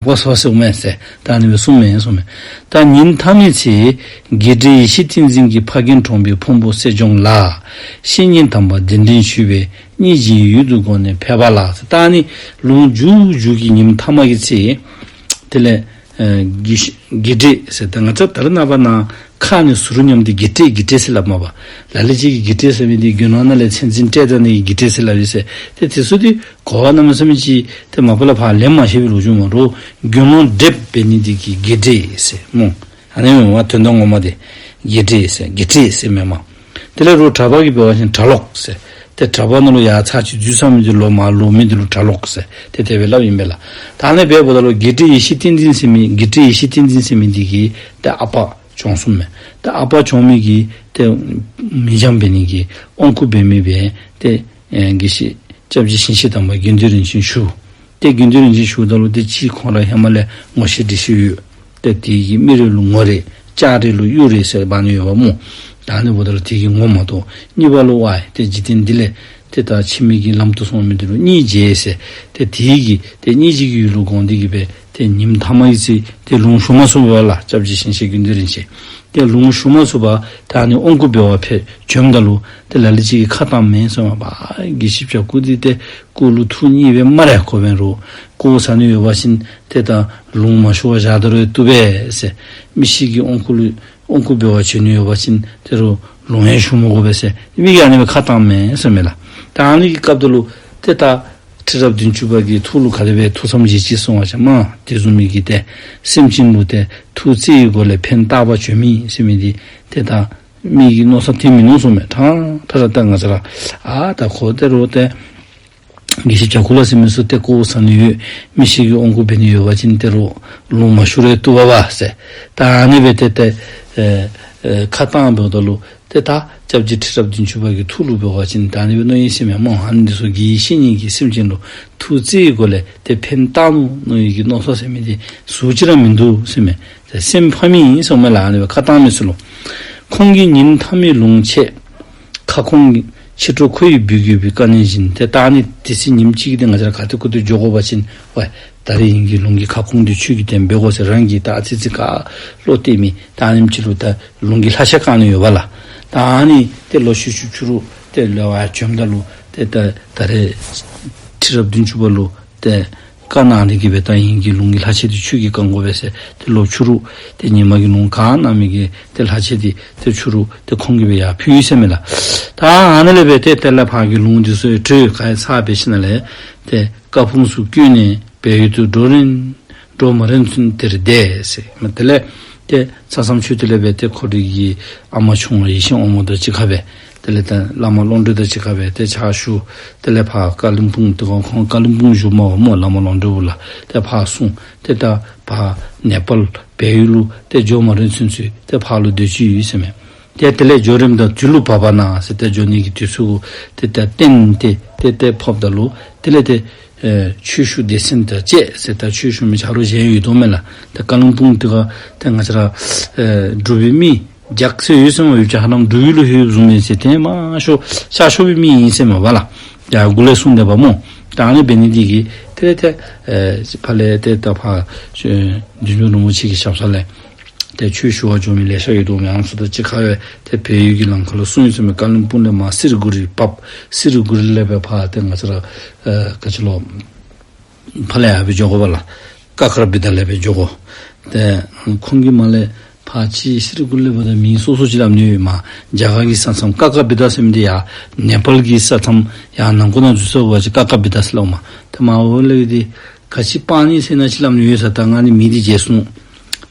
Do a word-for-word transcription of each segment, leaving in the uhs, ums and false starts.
པ་སོ་སོ་མེན་ཟེར། ད་ཨ་ནི་སྦེ་གསུངམ་མས་གསུངམ་མས། ད་ཉིན་མཐའ་མའི་ཚེ། དགེ་བཀྲེས་ཡེ་ཤེས་བསྟན་འཛིན་གྱིས། ཕ་རྒན་གྲོང་པའི་ཕུང་པོ་གསལ་སྦྱོང་ལ། བཤེས་གཉེན་དམ་པ་གདན་འདྲེན་ཞུས་པས། སྙིང་རྗེའི་ཡུལ་དུ་དགོངས་ནས་ཕེབས་པ་ལགས། ད་ཨ་ནི་ལུང་མཇུག་མཇུག་གི་ཉིནམ་ཐ་མ་གི་ཚེ། དེ་ལས་ཨེ་དགེ་བཤེས་དགེ་བཀྲེས་ཟེར་ཏེ་ང་བཅས་ད་རེས་ནངས་པ་ནང་ཁ་ནས་ཟུར་ཉམས་ཏེ་དགེ་བཀྲེས་དགེ་བཀྲེས་ཟེར་སླབ་མས་པ། ལ་ལུ་ཅིག་གིས་དགེ་བཀྲེས་ཟེར་མི་འདི་དགེ་སློང་ནང་ལས་མཚན་འཛིན་སྤྲད་ད་ནི་དགེ་བཀྲེས་ཟེར་སླབ་ཡི་ཟེར། ཏེ་དེ་ཚུ་འདི་གོ་བ་གནམ་མེད་ས་མེད་ཅིག་ཏེ་མ་པ་ལས་ཕར་ལེན་མ་ཤེས་པའི་ལོ་རྒྱུས་མས་རོ། དགེ་སློང་བགྲེསཔ་འབད་ནི་འདི་གིས་དགེ་བཀྲེས་ཟེར་སྨོ། ཨ་ནི་མེན་པ། དོན་དག་ངོ་མ་འདི་དགེ་བཀྲེས་ཟེར་དགེ་བཀྲེས་ཟེར་མེན་པ། དེ་ལས་རོགས་གྲྭ་པ་གིས་འབད་བ་ཅིན་གྲྭ་ལོག་ཟེར། ཏེ་གྲྭ་པ་ནང་ལུ་ཡར་ཚར་གཅིག་འཛུལ་ཚར་མི་འདི་ལུ་མར་ལོག་མི་འདི་ལུ་གྲྭ་ལོག་ཟེར། ཏེ་དེ་སྦེ་སླབ་ཨིན་པས་ལགས། ད་ཨ་ནི་སྦེ་འབདཝ་ད་ལུ་དགེ་བཀྲེས་ཡེ་ཤེས་བསྟན་འཛིན་ཟེར་མི་དགེ་བཀྲེས་ཡེ་ཤེས་བསྟན་འཛིན་ཟེར་མི་འདི་གིས་ཏེ་ཨ་པ་བྱོན་སོངམ་མས། ཏེ་ཨ་པ་བྱོན་མི་གིས་ཏེ་མི་འཇམ་འབད་ནི་གི་དབང་བསྐུར་འབད་མི་སྦེ་ཏེ་ཨེ་དགེ་བཤེས་སྐྱབས་རྗེ་ཞིང་གཤེགས་དམ་པ་དགེ་འདུན་རིན་ཆེན་ཞུ། ཏེ་དགེ་འདུན་རིན་ཆེན་ཞུཝ་ད་ལུ་ཏེ་གཅིག་ཁོང་ར་ཧེ་མ་ལས་ངོ་ཤེས་འདྲིས་ཤེས་ཡོད། ཏེ་དེ་གི་མི་རེ་ལུ་ངོ་རེ་ལྕགས་རེ་ལུ་གཡུ་རེ་ཟེར་འབག་ནི་ཡོདཔ་སྨོ། ད་ཨ་ནི་འབདཝ་ད་ལུ་དེ་གི་ངོ་མ་གཏོགས། གཉིས་པ་ལུ་ཝའི་ཏེ་འཇིག་རྟེན་འདི་ལས་ཏེ་ད་ཕྱི་མའི་གི་ལམ་དུ་སོང་མི་འདི་ལུ་སྙིང་རྗེ་ཟེར། ཏེ་དེ་གི་ཏེ་སྙིང་རྗེ་གི་ཡུལ་ལུ་དགོངས་ཏེ་གིས་སྦེ་ཏེ་ཉིནམ་ཐ་མ་གི་ཚེ་ཏེ་ལུང་ཞུ་མ་ཚུགས་པས་ལགས། སྐྱབས་རྗེ་ཞིང་གཤེགས་དགེ་འདུན་རིན་ཆེན། ཏེ་ལུང་ཞུ་མ་ཚུགས་པར་ད་ཨ་ནི་དབང་བསྐུར་འབད་བར་ཕེབས་བྱོནམ་ད་ལུ་ཏེ་ལ་ལུ་ཅིག་གིས་ཁ་བཏངམ་མས་གསུངམ་མས་པ། དགེ་བཤེས་བྱ་ཁུ་འདི་ཏེ་སྐུ་ལུ་ཐུགས་མཉེས་པས་སྨ་རེ། ཁོ་འབད་རུང་སྐུ་ཟ་ནི་ཡོད་པ་ཅིན་ཏེ་ད་ལུང་མ་ཞུ་བར་བཞག་ད་རུང་བཏུབ་པས་ཟེར། མི་ཤི་གི་དབང་བསྐུར་ལུ་དབང་བསྐུར་འབད་བར་བྱོན་ནི་ཡོད་པ་ཅིན་ཏེ་རུང་ལུང་ཡང་ཞུ་མི་དགོ་པས་ཟེར། མི་གིས་ཨ་ནི་སྦེ་ཁ་བཏངམ་མས་གསུངམ་མས་ལགས། ད་ཨ་ནི་གི་སྐབས་དེ་ལུ་ཏེ་ད་ཁྲི་རབས་བདུན་ཅུ་པ་གི་ཐུགས་ལུ་ག་དེ་སྦེ་ཐུགས་བསམ་བཞེས་ཅི་གསུང་བ་ཅིན་མ་དེ་བཟུམ་མའི་གི་ཏེ་སེམས་ཅན་ལུ་ཏེ་ཐུགས་བརྩེ་བའི་སྒོ་ལས་ཕན་བཏགས་པར་བྱོན་མི་ཟེར་མི་འདི་ཏེ་ད་མི་གི་མནོ་བསམ་འདི་མིན་ནུག་གསུངམ་མས། ད་ད་ར་ད་ང་བཅས་ར་ཨ་ད་ཁོ་དེ་རུང་ཏེ་དགེ་བཤེས་བྱ་ཁུ་ལ་ཟེར་མི་ཚུ་ཏེ་སྐུ་ཟ་ནི་ཡོད། མི་ཤི་གི་དབང་བསྐུར་འབད་ནི་ཡོད་པ་ཅིན་ཏེ་རུང་ལུང་མ་ཞུ་རུང་བཏུབ་པས་ཟེར། ད་ཨ་ནི་སྦེ་ཏེ་ཏེ་ཨེ་ཨེ་ཁ་བཏངམ་འབདཝ་ད་ལུ་ཏེ་ད་སྐྱབས་རྗེ་ཁྲི་རབས་བདུན་ཅུ་པ་གི་ཐུགས་ལུ་འབད་བ་ཅིན་ད་ཨ་ནི་སྦེ་མནོ་ཡི་ཟེར་མས་སྨོ། ཨ་ནི་འདི་ཚུ་དགེ་བའི་བཤེས་གཉེན་གྱིས་སེམས་ཅན་ལུ་ཐུགས་བརྩེ་བའི་སྒོ་ལས་ཏེ་ཕན་བཏགས་ནུག་མནོ་ཡི་གི་མནོ་བསམ་ཟེར་མི་འདི་ཟུར་ཅིག་ར་མིན་འདུག་ཟེར་མས། ཏེ་སེམས་ཕམ་མི་ཨིན་གསུངམ་མས་ལགས། ཨ་ནི་སྦེ་ཁ་བཏང་མི་ཚུ་ལུ། ཁོང་གིས་ཉིན་མཐའ་མའི་ལུང་ཆད། ཁ་སྐོང་ཕྱི་དྲོ་ཁོ་ཡིས་འབུལ་དགོས་པའི་བཀའ་ནན་བཞིན། ཏེ་ད་ཨ་ནི་དེ་ཚེ་ཉིནམ་གཅིག་གི་ཏེ་ང་བཅས་ར་ག་ཏེ་གུ་ཏེ་འགྱོ་དགོ་པ་ཅིན་ཝའི་ད་རེས་ཉིན་གྱི་ལུང་གི་ཁ་སྐོང་འདི་ཁྱོད་ཀྱིས་ཏེ་འབད་དགོ་ཟེར་རང་གིས་ད་ཨ་ཙི་ཙི་ཁ་ལོག་སྟེ་མི་ད་ཨ་ནེམ་ཅིག་ལུ་ད་ལུང་གི་ལྷག་ཆད་བཀང་ནི་ཡོདཔ་ལགས། ད་ཨ་ནི་ཏེ་ལོག་ཤུལ་ཤུལ་ཕྱི་རུ་ཏེ་ལོག་ཡར་བྱོནམ་ད་ལུ་ཏེ་ད་ད་རེས་ཁྲི་རབས་བདུན་ཅུ་པ་ལུ་ཏེ་བཀའ་གནང་སྟེ་གིས་སྦེ་ད་ཉིན་གྱི་ལུང་གི་ལྷག་ཆད་འདི་ཁྱོད་ཀྱིས་བཀང་དགོ་པས་ཟེར། ཏེ་ལོག་ཕྱི་རུ་ཏེ་ཉིན་མ་གི་ལུང་བཀའ་གནང་མི་གི་ཏེ་ལྷག་ཆད་འདི་ཏེ་ཕྱི་རུ་ཏེ་ཁོང་གིས་སྦེ་ཡར་ཕུལ་ཡི་ཟེར་མས་ལགས། ད་ཨ་ནི་ལས་སྦེ་ཏེ་དེ་ལས་ཕར་གྱི་ལུང་འདི་ཚུ་གྲོལ་ག་ཡི་ཚར་བའི་ཤུལ་ལས་ཏེ་བཀའ་དཔུང་ཚུ་བསྐྱོན་ནས་བལ་ཡུལ་དུ་འགྲོ་རན་འགྲོ་མ་རན་ཚུན་དེར་བསྡད་ཟེར། མ་དེ་ལས་ཏེ་ས་མཚམས་ཆོད་དེ་ལས་སྦེ་ཏེ་ཁོ་རའི་གི་ཨ་མ་ཆུང་བ་ཡེ་ཤེས་དབང་མོ་དང་གཅིག་ཁར་སྦེ་དེ་ལས་ཏེ་བླ་མ་ཀློང་གྲོལ་དང་གཅིག་ཁར་སྦེ་ཏེ་ཕྱག་ཞུ། དེ་ལས་ཕར་ཀ་ལིམ་པུང་དེ་ཁར་ཁོང་ཀ་ལིམ་པུང་བཞུགསཔ་མས་སྨོ། བླ་མ་ཀློང་གྲོལ་བུ་ལ་ཏེ་ཕར་སོང་། ཏེ་ད་ཕར་ནེ་པཱལ་བལ་ཡུལ་ལུ་ཏེ་འགྱོ་མ་རན་ཚུན་ཚོད་ཏེ་ཕར་ལུ་སྡོད་ཅི་ཡོད་ཟེར་མས། ཏེ་དེ་ལས་འགྱོ་རནམ་ད་དུས་ལུ་བབ་པ་ན་ཟེར། ཏེ་འགྱོ་ནི་གི་དུས་ཚོད་ཏེ་ད་བསྟན་ཏེ་ཏེ་ཏེ་ཕོགཔ་ད་ལུ་དེ་ལས་ཏེ་ཨེ་ཆོས་ཞུ་སྡེ་ཚན་དང་བཅས་ཟེར། ད་ཆོས་ཞུ་མི་ཆ་རོགས་གཞན་ཡོད་དོ་མས་ལགས། ད་ཀ་ལིམ་པུང་དེ་ཁར་ཏེ་ང་བཅས་ར་ཨེ་འབྲུག་པའི་མི་རྒྱགས་ཚད་ཡོད་ཟེར་མས། ཡོད་ཅི་ཧ་ལམ་འབྲུག་ཡུལ་ལུ་ལྷོད་བཟུམ་ཨིན་ཟེར། ཏེ་མང་ཤོས་ཤར་ཕྱོགས་པའི་མི་ཨིན་ཟེར་མས་པ་ལགས། ཡར་གུ་ལས་གསུངས་དེས་པ་སྨོ། ད་ཨ་ནི་འབད་ནི་འདི་གིས་དེ་ལས་ཏེ་ཨེ་ཕར་ལས་ཏེ་ད་ཕར་བདུད་འཇོམས་རིན་པོ་ཆེ་གི་ཞབས་ས་ལས་ཏེ་ཆོས་ཞུ་བར་འགྱོ་མི་ལེ་ཤ་ཡོད་དོ་མས། ཨ་ནི་ཚུ་དང་གཅིག་ཁར་སྦེ་ཏེ་བལ་ཡུལ་གྱི་ལམ་ཁ་ལུ་སོང་ཡི་ཟེར་མས། ཀ་ལིམ་པུང་ལས་མར་སི་ལི་གུ་རི་བབས། སི་ལི་གུ་རི་ལས་སྦེ་ཕར་ཏེ་ང་བཅས་ར་ཨེ་ག་ཅི་ལོ་ཕར་ལས་ཡར་སྦེ་འགྱོ་དགོ་པས་ལགས། ཀ་ཀར་བི་ཏ་ལས་སྦེ་འགྱོ་དགོ། ཏེ་ཁོང་གིས་མར་ལས་ཕར་ཅིག་སི་ལི་གུ་རི་ལས་འབདཝ་ད་མིང་སོ་སོ་ཅིག་སླབ་ནི་ཡོད་མས། རྒྱ་གར་གྱི་ས་མཚམས་ཀ་ཀར་བི་ཏ་ཟེར་མི་འདི་ཡར་ནེ་པཱལ་གྱི་ས་མཚམས་ཡར་ནང་འཁོད་ནང་འཛུལ་སོང་བ་ཅིན་ཀ་ཀར་བི་ཏ་ཟེར་སླབ་མས། ཏེ་མར་འོག་ལས་འདི་ག་ཅི་པཱ་ནི་ཟེར་ན་ཅིག་སླབ་ནི་ཡོད་ས། ད་ང་ནི་མིང་འདི་བརྗེད་སོང་།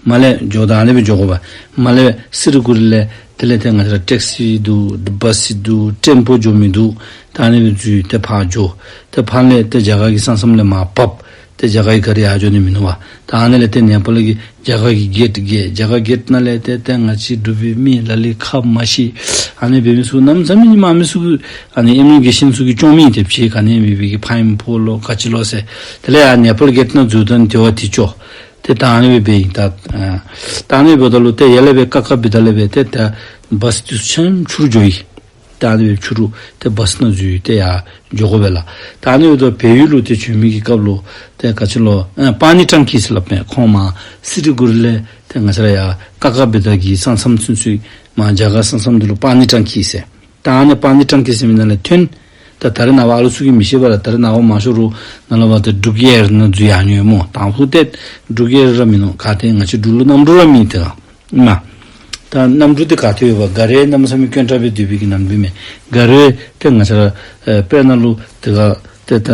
མར་ལས་འགྱོཝ་ད་ཨ་ནི་སྦེ་འགྱོ་དགོ་པས། མར་ལས་སི་ལི་གུ་རི་ལས་དེ་ལས་ཏེ་ང་བཅས་ར་ཊེག་སི་འདུག། བཱསི་འདུག། ཊེམ་པོ་འགྱོ་མི་འདུག། ད་ཨ་ནི་སྦེ་འཛུལ་ཏེ་ཕར་འགྱོ། ཏེ་ཕར་ལས་ཏེ་རྒྱ་གར་གྱི་ས་མཚམས་ལས་མར་བབས། ཏེ་རྒྱ་གར་གྱི་ག་རི་ཡར་འགྱོ་ནི་མིན་ནུག་པ། ད་ཨ་ནི་ལས་ཏེ་ནེ་པཱལ་གྱི་རྒྱ་གར་གྱི་གེཊ་བརྒལ། རྒྱ་གར་གེཊ་ནང་ལས་ཏེ་ཏེ་ང་བཅས་འབྲུག་པའི་མི་ལ་ལུ་ཁ་མ་ཤེས། ཨ་ནི་འབད་མི་ཚུ་གནམ་མེད་ས་མེད་མང་མི་ཚུ་གིས་ཨ་ནི་ཨིམ་མི་གེ་རེ་ཤཱན་ཚུ་གིས་བཅོམ་མི་ཏེ་ཕྱི་ག་ནི་མེད་པའི་གི་ཕཱའིན་ཕོག་ལོ་ག་ཅི་ལོ་ཟེར། དེ་ལས་ཡར་ནེ་པཱལ་གེཊ་ནང་འཛུལཝ་ད་ནི་དེ་བ་དེ་ཅོག། ཏེ་ད་ཨ་ནི་སྦེ་འབད་ཡི། ད་ཨ་ད་ཨ་ནི་འབདཝ་ད་ལུ་ཏེ་ཡར་ལས་སྦེ་ཀ་ཀར་བི་ཏ་ལས་སྦེ་ཏེ་ད་བཱསི་འདི་ཚུ་ཆེམ་ཆུར་འགྱོ་ཡི། ད་ཨ་ནི་སྦེ་ཕྱི་རུ་ཏེ་བཱསི་ནང་འཛུལ་ཏེ་ཡར་འགྱོ་དགོ་པས་ལགས། ད་ཨ་ནི་འབདཝ་ད་བལ་ཡུལ་ལུ་ཏེ་བྱོན་མི་གི་སྐབས་ལུ་ཏེ་ག་ཅི་ལོ་ཨ་པཱ་ནི་ཊང་ཀི་ཟེར་སླབ་མས། ཁོང་མར་སི་ལི་གུ་རི་ལས་ཏེ་ང་བཅས་ར་ཡར་ཀ་ཀ་བི་ཏ་གི་ས་མཚམས་ཚུན་ཚོད་མར་རྒྱ་གར་ས་མཚམས་འདི་ལུ་པཱ་ནི་ཊང་ཀི་ཟེར། ད་ཨ་ནི་པཱ་ནི་ཊང་ཀི་ཟེར་མི་ནང་ལས་ཐོན། ད་ད་རེས་ནངས་པ་ཨ་ལུ་ཚུ་གིས་མི་ཤེས་པས་ལགས། ད་རེས་ནངས་པ་མང་ཤོས་ར་ནཱ་ལས་ཕར་ཏེ་འབྲུག་ཡར་ནང་འཛུལ་ཡར་འགྱོཝ་སྨོ། དང་ཕུ་ཏེ་འབྲུག་ཡར་ར་མིན་ནུག། ག་ཏེ་ང་བཅས་འབྲུག་ལུ་གནམ་གྲུ་ར་མེད། ཏེ་ཨིན་མས། ད་གནམ་གྲུ་འདི་ག་ཏེ་ཡོདཔ། ག་ར་གནམ་མེད་ས་མེད་དཀོན་དྲགས་སྦེ་སྡོད་པའི་གི་གནམ་གྲུ་མས། ག་ར་ཏེ་ང་བཅས་ར་ཨེ་དཔེར་ན་ལུ་ཏེ་ག་ཏེ་ད་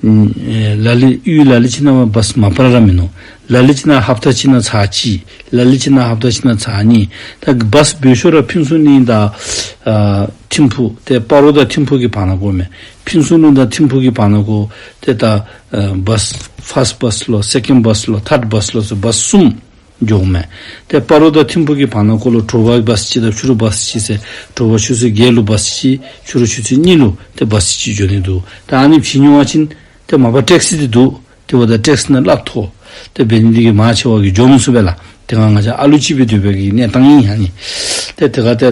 ཨེ་ལ་ལུ་གཡུས་ལ་ལུ་ཅིག་ནང་བཱསི་མ་པ་ར་མིན་ནུག། ལ་ལུ་ཅིག་ནང་ཧབ་ཏ་གཅིག་ནང་ཚར་གཅིག། ལ་ལུ་ཅིག་ནང་ཧབ་ཏ་གཅིག་ནང་ཚར་གཉིས། ད་བཱསི་འབད་ཤོས་ར་ཕུན་ཚོགས་གླིང་དང་ཨ་ཐིམ་ཕུ་ཏེ་སྤ་རོ་དང་ཐིམ་ཕུ་གི་བར་ན་ཁོ་མས། ཕུན་ཚོགས་གླིང་དང་ཐིམ་ཕུ་གི་བར་ན་ཁོ་ཏེ་ད་ཨ་བཱསི་ཕཱསི་བཱསི་ལོ་སེ་ཀེནཌ་བཱསི་ལོ་ཐཱརཌ་བཱསི་ལོ་ཟེར་བཱསི་གསུམ་འགྱོཝ་མས། ཏེ་སྤ་རོ་དང་ཐིམ་ཕུ་གི་བར་ན་ཁོ་ལུ་དྲོ་པ་བཱསི་གཅིག་དང་ཕྱི་རུ་བཱསི་གཅིག་ཟེར། དྲོ་པ་ཆུ་ཚོད་བརྒྱད་ལུ་བཱསི་གཅིག། ཕྱི་རུ་ཆུ་ཚོད་གཉིས་ལུ་ཏེ་བཱསི་གཅིག་འགྱོ་ནི་འདུག། ད་ཨ་ནི་བྱིན་འགྱོ་བ་ཅིན་ཏེ་མ་པ་ཊེག་སི་འདི་འདུག། ཏེ་འབདཝ་ད་ཊེག་སི་ནང་གླ་མཐོ། ཏེ་འབད་ནི་འདི་གིས་མང་ཆེ་བ་གིས་འགྱོ་མི་ཚུགས་པས་ལགས། ཏེ་ང་ང་བཅས་ཨ་ལུ་ཅིག་སྦེ་སྡོད་པའི་གི་གནས་སྟངས་ཨིན། ཨ་ནི་ཏེ་ཏེ་ག་ཏེ་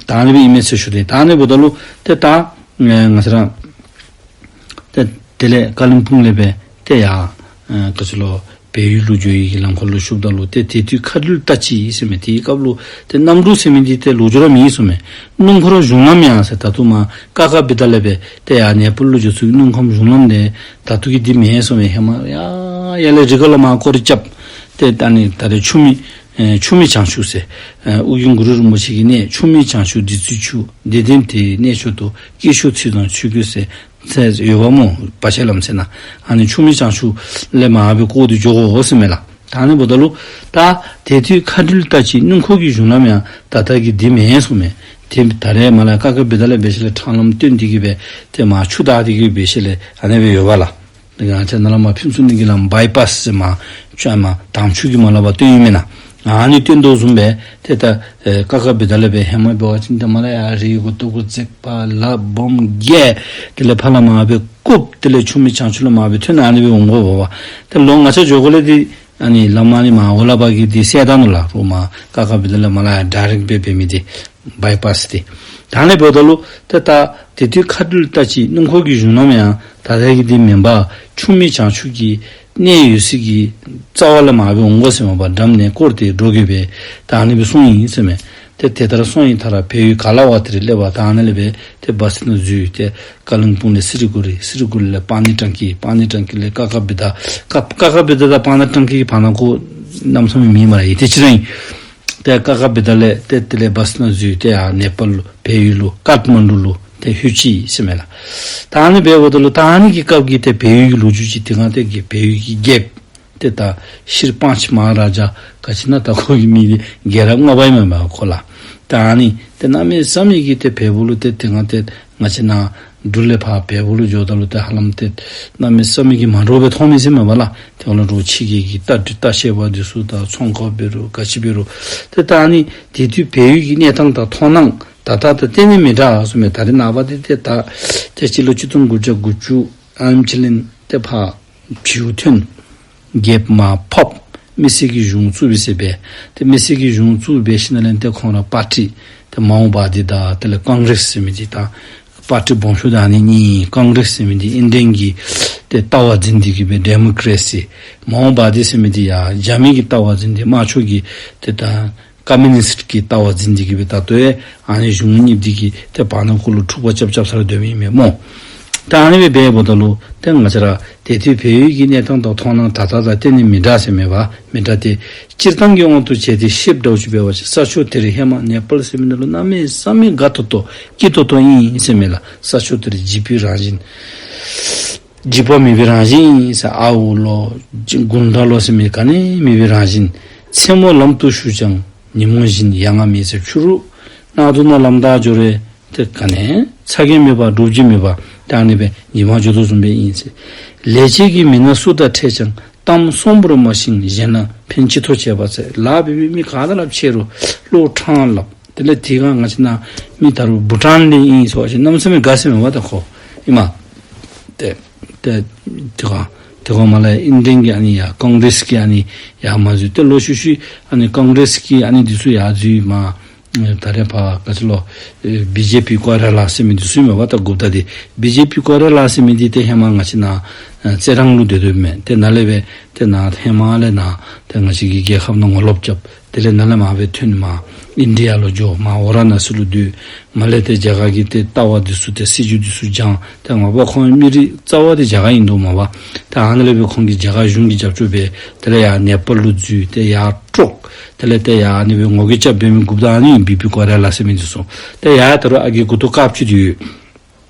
ད་ཨ་ནི་སྦེ་ཨིན་མས་ཟེར་ཞུ་དེས། ད་ཨ་ནི་འབདཝ་ད་ལུ་ཏེ་ད་ཨེ་ང་བཅས་ར་ཏེ་དེ་ལས་ཀ་ལིམ་པོང་ལས་སྦེ་ཏེ་ཡར་ཨེ་ག་ཅི་ལོ་བལ་ཡུལ་ལུ་འགྱོ་ནི་གི་ལམ་ཁར་ལུ་ཞུཝ་ད་ལུ་ཏེ་དེ་དུས་མཁའ་འགྲུལ་ལྟ་ཅི་ཟེར་མི་དེའི་སྐབས་ལུ་ཏེ་གནམ་གྲུ་ཟེར་མི་འདི་ཏེ་ལོ་རྒྱུས་ར་མེད་གསུངམ་མས། སྣུམ་འཁོར་གཞུང་ལམ་ཡང་ཟེར་ད་ལྟོ་མར་ཀ་ཀ་བི་ཏ་ལས་སྦེ་ཏེ་ཡར་ནེ་པཱལ་ལུ་འགྱོ་ཚུགས་སྣུམ་འཁོར་གཞུང་ལམ་འདི་ད་ལྟོ་གི་འདི་མེན་གསུངམ་མས། ཧེ་མ་ཡར་ཡར་ལས་རི་ཁ་ལས་མར་སྐོར་ར་རྐྱབ། ཏེ་ད་ཨ་ནི་ད་རེས་ཆུ་མིག་ཨེ་ཆུ་མིག་བྱང་ཆུབ་ཟེར། ཨེ་ཨོ་རྒྱན་གུ་རུ་རིན་པོ་ཆེ་གི་གནས་ཆུ་མིག་བྱང་ཆུབ་བདུད་རྩིའི་ཆུ། བདེ་ལྡན་དེ་ཡི་གནས་མཆོག་ཏུ། སྐྱེས་མཆོག་ཚུལ་བཟང་ཆོས་གོས་ཟེར། ཟེར་ཡོདཔ་སྨོ། བར་ཆད་ལམ་ཟེར་ན། ཨ་ནི་ཆུ་མིག་བྱང་ཆུབ་ལས་མར་སྦེ་བསྐོར་ཏེ་འགྱོ་དགོ་ཟེར་མས་ལགས། ད་ཨ་ནི་འབདཝ་ད་ལུ་ད་དེ་དུས་མཁའ་འགྲུལ་ལྟ་ཅི། སྣུམ་འཁོར་གྱི་གཞུང་ལམ་ཡང་ད་ལྟ་གི་འདི་མེན་གསུངམ་མས། ཏེ་ད་རེས་མར་ལས་ཀ་ཀ་བི་ཏ་ལས་འབད་ཞིནམ་ལས་ཊཱན་ལམ་བཏོན་ཏེ་གི་སྦེ་ཏེ་མར་ཆུ་བདའ་སྟེ་གི་འབད་ཞིནམ་ལས་ཨ་ནི་སྦེ་ཡོདཔ་ལགས། ང་བཅས་ནཱ་ལས་མར་ཕུན་ཚོགས་གླིང་གི་ལམ་བཱའི་པཱསི་ཟེར་མར་ཆུ་ཨ་མར་དྭངས་ཆུ་གི་མར་ལས་ཕར་བཏོན་ཡི་མེན་ན། ཨ་ནི་བཏོན་དོ་བཟུམ་སྦེ་ཏེ་ད་ཨེ་ཀ་ཀ་བི་ཏ་ལས་སྦེ་ཧེ་མ་འབད་བ་ཅིན་ཏེ་མར་ལས་ཡར་རི་མགུ་ཏོ་གུ་འཛེགས་པ་ལགཔ་སྦོམ་བཀལ། དེ་ལས་ཕར་ལས་མར་སྦེ་བཀུག། དེ་ལས་ཆུ་མིག་བྱང་ཆུབ་ལས་མར་སྦེ་ཐོན་ཨ་ནི་སྦེ་འོང་དགོཔ་འབད་བ། ཏེ་ལོག་ང་བཅས་འགྱོ་དགོ་ལས་འདི་ཨ་ནི་ལམ་ཨ་ནི་མར་འོག་ལས་ཕར་གྱི་འདི་བསལ་ད་ནུག་ལགས། རོགས་མར་ཀ་ཀ་བི་ཏ་ལས་མར་ལས་ཡར་ཌའི་རེཀཊ་སྦེ་འབད་མི་འདི་བཱའི་པཱསི་འདི། ད་ཨ་ནི་འབདཝ་ད་ལུ་ཏེ་ད་དེ་དུས་མཁའ་འགྲུལ་ལྟ་ཅི། སྣུམ་འཁོར་གྱི་གཞུང་ལམ་ཡང་ད་ལྟ་གི་འདི་མེན་པར་ཆུ་མིག་བྱང་ཆུབ་ཀྱི་གནས་ཡོད་སའི་གི་རྩ་བ་ལས་མར་སྦེ་འོང་དགོ་ཟེར་མས་པ། འགྲམ་ནས་བསྐོར་ཏེ་འགྲོ་དགོ་པས། ད་ཨ་ནི་སྦེ་གསུངས་ཡི་ཟེར་མས། ཏེ་དེ་ལྟར་སོང་ཡི་མཐར་བལ་ཡུལ་ག་ལ་བ་དེར་སླེབས་པ། ད་ཨ་ནི་ལས་སྦེ་ཏེ་བཱསི་ནང་འཛུལ་ཏེ་ཀ་ལིམ་པོང་ལས་སི་ལི་གུ་རི། སི་ལི་གུ་རི་ལས་པཱ་ནི་ཊང་ཀི། པཱ་ནི་ཊང་ཀི་ལས་ཀ་ཀ་བི་ཏ། ཀ་ཀ་བི་ཏ་དང་པཱ་ནི་ཊང་ཀི་གི་བར་ན་ཁོ་གནམ་མེད་ས་མེད་མེད་སྨ་རེ། ཡེ་ཏེ་ཅིག་ར་ཨིན། ཏེ་ཀ་ཀ་བི་ཏ་ལས་ཏེ་དེ་ལས་བཱསི་ནང་འཛུལ་ཏེ་ཡར་ནེ་པཱལ་ལུ་བལ་ཡུལ་ལུ་ཀཏ་མན་ཌུ་ལུ་ཏེ་ལྷོད་ཅི་ཟེར་མས་ལགས། ད་ཨ་ནི་འབདཝ་ད་ལུ་ད་ཨ་ནི་གི་སྐབས་ཀྱི་ཏེ་བལ་ཡུལ་གྱི་ལོ་རྒྱུས་ཅིག་དེ་སྒང་ཏེ་གི་བལ་ཡུལ་གྱི་རྒྱལཔོ་ཏེ་ད་ཤྲཱི་པཱཉྩ་མ་ཧཱ་རཱ་ཛ་ག་ཅི་ཨིན་ན་ད་ཁོ་གི་མིང་འདི་རྒྱལ་རབས་ལྔ་པ་ཨིན་མས་པ་ཁོ་ལགས། ད་ཨ་ནི་ཏེ་གནམ་མེད་ས་མེད་ཀྱི་ཏེ་བལ་པོ་ལུ་ཏེ་དེ་སྒང་ཏེ་ང་བཅས་ནཱ་འབྲུག་ལས་ཕར་བལ་པོ་ལུ་འགྱོཝ་ད་ལུ་ཏེ་ཧ་ལམ་ཏེ་གནམ་མེད་ས་མེད་ཀྱི་མ་འདྲཝ་སྦེ་མཐོང་མི་ཟེར་མས་པ་ལགས། ཏེ་ཁོང་ལུ་རོགས་ཕྱི་རྒྱལ་གྱི་ལྟ་ལྟ་བཤལ་པ་འདི་ཚུ་དང་ཚོང་ཁང་འབད་རུང་ག་ཅི་འབད་རུང་ཏེ་ད་ཨ་ནི་དེ་དུས་བལ་ཡུལ་གྱི་གནས་སྟངས་དང་མཐོང་སྣང་ད་ལྟ་དང་གཏན་ནས་མི་འདྲ་ཟེར་མས། ད་རེས་ནངས་པ་འདི་ཏེ་ད་ཏེ་སྤྱི་ལོ་ཆིག་སྟོང་དགུ་བརྒྱ་དགུ་བཅུ་ཨ་ནེམ་ཅིག་ལས་ཏེ་ཕར་བྱིའུ་ཐོན། རྒྱལཔོ་མར་ཕབ། མི་སེར་གྱི་གཞུང་བཙུགས་པས་ཟེར་སྦེ། ཏེ་མི་སེར་གྱི་གཞུང་བཙུགས་འབད་ཞིནམ་ལས་ཏེ་ཁོང་ར་པར་ཊི་ཏེ་མའོ་བ་དི་དང་དེ་ལས་ཀོང་གྲེས་ཟེར་མི་འདི་དང་པར་ཊི་སྦོམ་ཤོས་ད་ཨ་ནི་གཉིས། ཀོང་གྲེས་ཟེར་མི་འདི་ཨིན་ཌི་ཡན་གྱི་ཏེ་ལྟ་བ་འཛིན་ཏེ་གི་སྦེ་ཌེ་མོ་ཀྲེ་སི། མའོ་བ་དི་ཟེར་མི་འདི་ཡང་རྒྱ་མི་གི་ལྟ་བ་འཛིན་ཏེ་དམར་ཕྱོགས་ཀྱི་ཏེ་ད་ཀོམ་མུ་ནིསཊ་ཀྱི་ལྟ་བ་འཛིན་ཏེ་གི་སྦེ་ད་ལྟོ་ཡང་ཨ་ནི་གཞུང་གཉིས་འདི་གི་ཏེ་བར་ན་ཁོ་ལུ་འཁྲུག་པ་རྐྱབ་རྐྱབ་ས་ར་སྡོད་མི་ཨིན་མས་སྨོ། ད་ཨ་ནི་སྦེ་འབདཝ་ད་ལུ་ཏེ་ང་བཅས་ར་དེ་དུས་བལ་ཡུལ་གྱི་གནས་སྟངས་དང་མཐོང་སྣང་ད་ལྟ་དང་གཏན་ནས་མི་འདྲ་ཟེར་མས་པ། མི་འདྲ་སྟེ། སྤྱིར་བཏང་གི་དབང་དུ་བྱས་ཏེ་བཤདཔ་འདྲཝ་ཅིག་འབད་བ་ཅིན་ས་ཕྱོགས་དེར་ཧེ་མ་ནེ་པཱལ་ཟེར་མི་ནང་ལུ་གནམ་མེད་ས་མེད་དགའ་ཏོག་ཏོ་སྐྱིད་ཏོག་ཏོ་ཨིན་ཟེར་མས་ལགས། ས་ཕྱོགས་དེར་འཇིགས་པའི་རང་བཞིན། འཇིགས་པ་མེད་པའི་རང་བཞིན་ཨིན་ཟེར། ཨརཝ་ལོ་གུན་ཌ་ལོ་ཟེར་མི་ག་ནི་མེད་པའི་རང་བཞིན། མཚན་མོ་ལམ་དུ་ཞུགས་ཀྱང་ཉིན་མོ་བཞིན་ཡ་ང་མེད་ཟེར། ཕྱི་རུ་གནག་དུང་ནང་ལམ་བདའ་འགྱོ་རུང་ཏེ་ག་ནི་ཚ་གྱང་མེད་པར་འདྲོག་བྱེལ་མེད་པར་ད་ཨ་ནི་སྦེ་ཉི་མ་འགྱོ་དོ་བཟུམ་སྦེ་ཨིན་ཟེར། ལས་བྱེད་ཀྱི་མི་སྣ་སུ་དང་འཕྲད་ཀྱང་གཏམ་གསོང་པོར་མ་ཞིང་གཞན་ལ་ཕན་ཅི་ཐོགས་བྱས་པ་ཟེར། ལཱ་འབད་མི་མི་ག་དང་ར་ཕྱད་རུང་བློ་ཕྲང་སླབ། དེ་ལས་དེ་སྒང་ང་བཅས་ནཱ་མི་ད་རུང་བྷུ་ཊཱན་ལས་ཨིན་ཟེར་བ་ཅིན་གནམ་མེད་ས་མེད་དགའ་ཟེར་མས་པ། ད་ཁོ་ཨིན་མས། ཏེ་ཏེ་དེ་སྒང་དེ་སྒང་མར་ལས་ཨིན་ཌི་ཡན་གྱི་ཨ་ནི་ཡར་ཀོང་གྲེས་ཀྱི་ཨ་ནི་ཡར་མར་འཛུལ། ཏེ་ལོག་ཤུལ་ཤུལ་ཨ་ནི་ཀོང་གྲེས་ཀྱི་ཨ་ནི་འདི་ཚུ་ཡར་འཛུལ་མར་ ཨེ་ད་རེས་ཕར་ག་ཅི་ལོ་ཨེ་བི་ཇེ་པི་ཀོ་ཨེ་ར་ལ་ཟེར་མི་འདི་ཚུ་མས་པ། ད་འགོ་བདག་འདི་བི་ཇེ་པི་ཀོ་ཨེ་ར་ལ་ཟེར་མི་འདི་ཏེ་ཧེ་མ་ང་བཅས་ནཱ་ཨེ་རྩི་རང་ལུ་སྡོད་སྡོདཔ་མས། ཏེ་ནཱ་ལས་སྦེ་ཏེ་ནཱ་ཧེ་མ་ལས་ནཱ་ཏེ་ང་བཅས་ཀྱི་རྒྱལ་ཁབ་ནང་ངོ་ལོག་རྐྱབ། དེ་ལས་ནཱ་ལས་མར་སྦེ་ཐོན་མར་ཨིན་ཌི་ཡ་ལུ་འགྱོ། མར་ཝ་ར་ཎ་སི་ལུ་སྡོད། མར་ལས་ཏེ་རྒྱ་གར་གྱི་ཏེ་ལྟ་བ་འདི་ཚུ་ཏེ་སྲིད་བྱུས་འདི་ཚུ་སྦྱང་། ཏེ་མ་པ་ཁོང་མི་རིགས་རྩ་བ་འདི་རྒྱ་གར་ཨིན་དོ་མས་པ། ཏེ་ཨ་ནཱ་ལས་སྦེ་ཁོང་གིས་རྒྱ་གར་གཞུང་གི་རྒྱབ་སྐྱོར་འབད། དེ་ལས་ཡར་ནེ་པཱལ་ལུ་འཛུལ། ཏེ་ཡར་དཀྲོགས། དེ་ལས་ཏེ་ཡར་ཨ་ནི་སྦེ་ངོ་རྒོལ་རྐྱབ་འབད་མི་འགོ་བདག་ཨ་ནི་བི་ཇེ་པི་ཀོ་ཨེ་ར་ལ་ཟེར་མི་འདི་ཚུ། ཏེ་ཡར་ད་རུང་ཨ་རྒས་མགུ་ཏོ་དཀརཔོ་ཅིག་འདི་ཡོད།